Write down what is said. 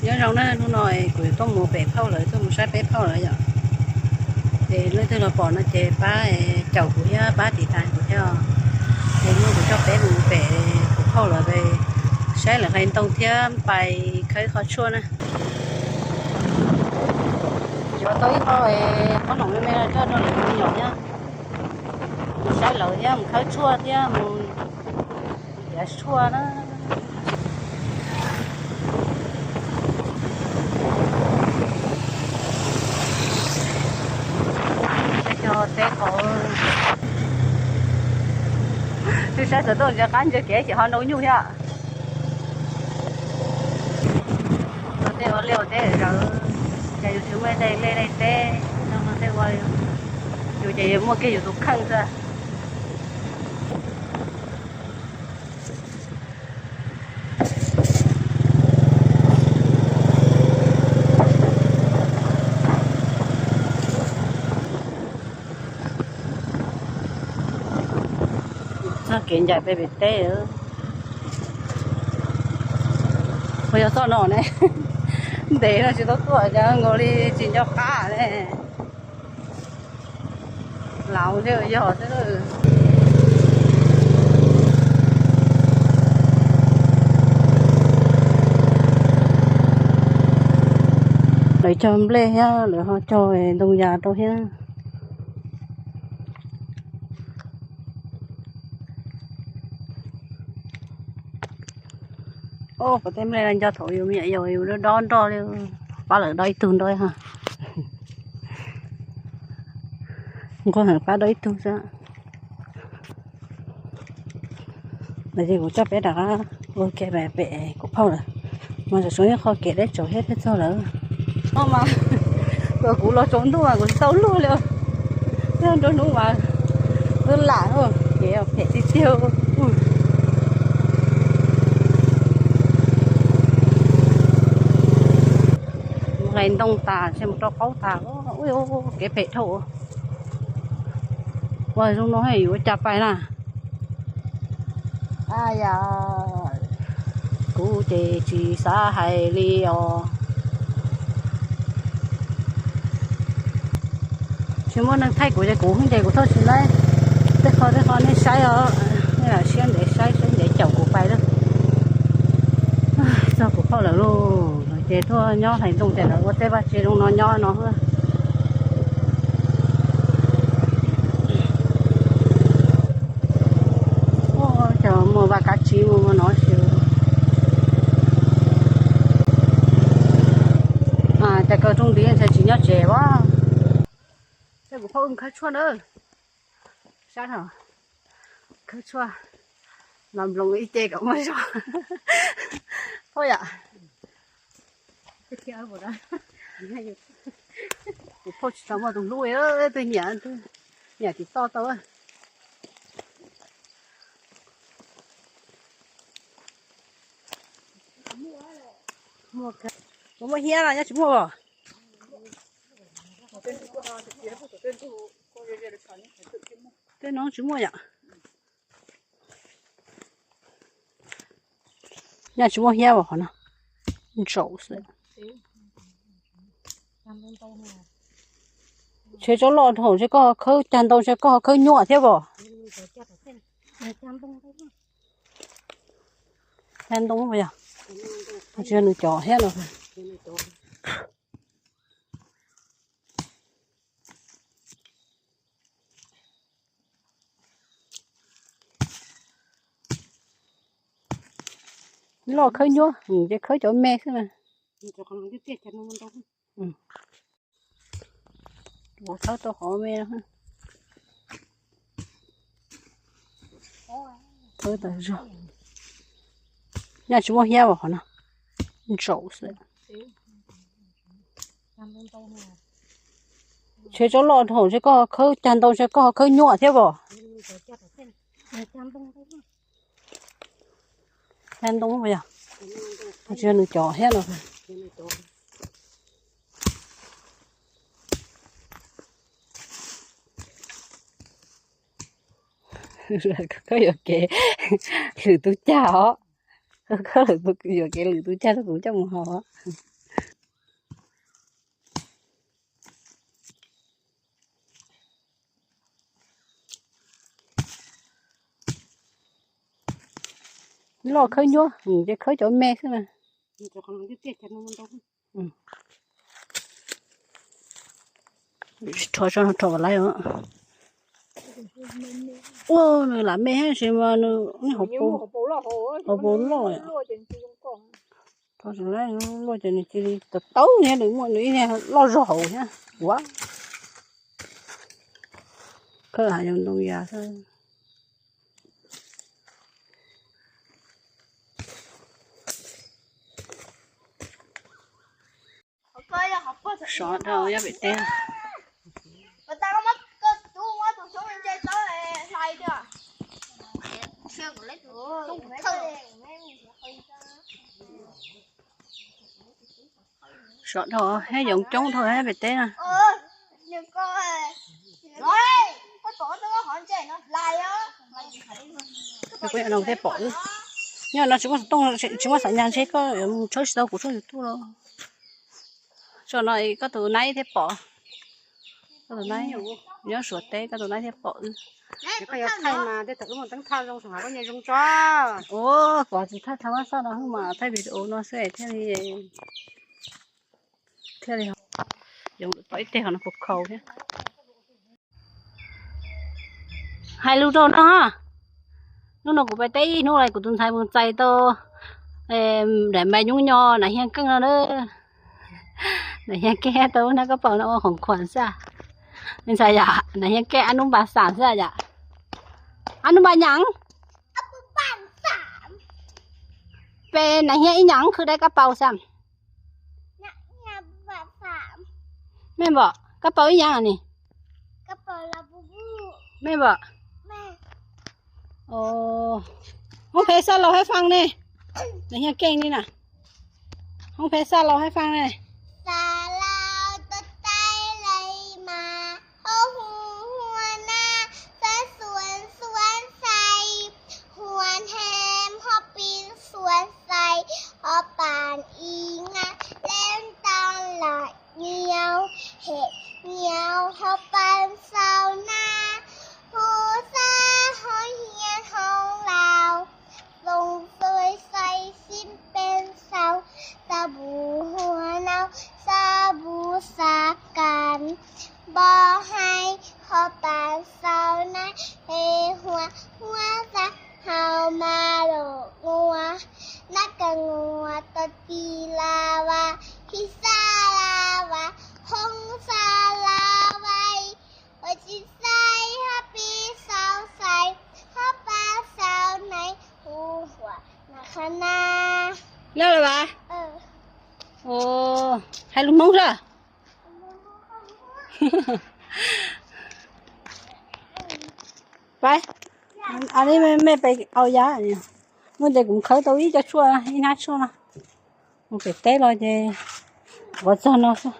Nyob zoo na, hnub no kuv tuaj mus pem phauj lawv, tuaj mus saib peb phauj lawv yom. Ces leej twg los pom no ces pab caum kuv thiab pab tiv tas kuv thiab os. Ces hnub kuv coj peb mus pem kuv phauj lawv, saib lawv hlais ntoo thiab pais khawb qhov tshuaj na. Yuav tau ib qho qhob noom me me no coj rau lawv me nyuam thiab, mus saib lawv thiab mus khawb tshuaj thiab mus tiav tshuaj na. Cog teb qhov, twb saib xov tooj ntsia qab ntsia kev ces ho nrau nyuj thiab. Tej ua liaj ua teb zawv, ces yus tsis muaj daim liaj daim teb no, tej ua, yus ces yus muaj kiag yus tus kheej xwb. Txoj kev ncaim pem pem teb. Puas yog txoj no ne? Ntev no tsis tau tuaj, cas nkaus li tsis nco qab ne. Laus thiaj yog xwb. Lawv cog nplej thiab lawv ho cog ntoo yas rau thiab. Ub, kuv tej nplej no nco thaum yus me nyuam yaus yus dob nroj li, pab lawv dob ib tug nroj ha. Nquag heev, pab dob ib tug xwb. Los ces kuv coj peb rov qab ua ke pem kuv phauj lawm. Mas tseem tshuav ib qho kev deb tsawv thiab thiaj txog lawm. No mas, kuv los tsaus ntuj mas kuv tsis tau luag li. Nruab hnub mas twb lam, kev phem tiag tiag. Hlais ntoo tas, mus rau qaub tas. Ub, kev phem dhau. Ua zoo no yuav ua cas pais na? Yam, kuv ces tsis xav hais li os. Tsis muaj neeg thaij kuv ces kuv hnub ces kuv thauj tsis laib. Tej qho tej qho nej saib os, nej lam siab ntev saib, siab ntev caum kuv pais lawm. Txog kuv phauj lawm lauj, ces tuaj nyob hlais ntoo ces lawv ua tej vaj tse zoo no nyob no. Cov muag vaj kab tsib muag no xwb. Cas kawg rooj nti ntshai tsis nyob tsev as. Tej kuv phauj wb khawb tshuaj na. Sab no khawb tshuaj, los nploos ib ce kom muaj zog. Phauj yam, kuv phauj tsis tau muaj tus hlub, twb nyiam, nyiam tsis toj tau. Kuv muaj hiab los nyob tsis muaj os. Tej no tsis muaj yom. Nyaj tsis muaj hiab as qhov no, ntsaum xwb. Tsheb tsob loj dhau ntshe koj khawb cag ntoo ntshe koj ho khawb nyuaj thiab as. Cag ntoo yog, tsis yog nws cov hiab no. Loj khawb nyuaj, ces khawb cov me xwb na. Ua khawb tau qhov me no. Khawb tas zog. Nyaj tsis muaj hiab as qhov no, ntsaum xwb. Tsheb tsob loj dhau ntshe koj ho khawb cag ntoo ntshe koj ho khawb nyuaj thiab as. Cag ntoo yog, tsis yog nws cov hiab no. Khawb yuam kev lwm tus cag os. Khawb yuam kev lwm tus cag rau kuv coj mus haus os. Loj khawb nyuaj, ces khawb cov me xwb na. Rho, rho kom laiv os. Ua nws lam me thiab sis mas nws hauv paus loj. Rho tsis laiv, luaj ces nws cia li tau taub thiab, nws muaj nws ib niag loj zog hauv thiab. Ua khawb hav zoov ntoo yas xwb. Sov dhau nyob pem teb. Sov dhau thiab yoov coob dhau thiab pem teb na. Kuv no thiaj pom wb. Nyob no tsis muaj xov tooj, tsis muaj xav nyas ntshe koj yuav mus tshawb tsis tau kuv tshawb YouTube los. Tso no koj tus naib thiaj pom. Koj tus naib nyob Suav teb, koj tus naib thiaj pom wb. Koj yuav thaij mas tej thaum wb mus teeb thaj zoo, soo hav koj nyias zoo tso. Ua, kuv tsis thaij thaj mab xoj no, wb mas thaij video no xwb thiaj li, thiaj li. Yoov tau ib teg qhov no khaus khaus thiab. Hais lus rau no, hnub no kuv pem teb ib hnub los kuv tus ntxhais mus txais tau daim npais nyuj nyo Nam Hias Keej no na. Nam Hias Keej tau nab kab paus no ua khoom khuam xwb. Ntxhais yom, Nam Hias Keej ab nub npa xam xwb yom. Ab nub npa nyam. Pem Nam Hias ib nyam khwv dai kab paus xam. Mej npom kab paus ib nyam ni. Mej npom. Hoob phem xaj laus hab faaj ne. Nam Hias Keej ni na. Hoob phem xaj laus hab faaj ne. Xaj laus tuaj taij lais mas hoob hu hua nab, xab xuan xuan xais, hua hem hoob pib xuan xais, hoob paas ib nyam leb tau los nyau, hem nyau hoob paas xaus nab, hu xab hoob hias hoob laus, xoo xuai xais xib peb xaus, xab npus hua nau, xab npus xab kas, npo hais hoob paas xaus nab, hem hua hua xab hau mas los nua, nab kas nua tau ti la vas, hib xab la vas, hoob xab la vais, ua tsis xais hoob pib xaus xais, hoob paas xaus nais, hu hua nab qha nab. Lawm los vas? Hais lus Hmoob sab. Pab, a li mej pem au yam, muaj tes kuv khawb tau ib co tshuaj, ib hnab tshuaj no. Mus pem teb los ces ua txog no xwb.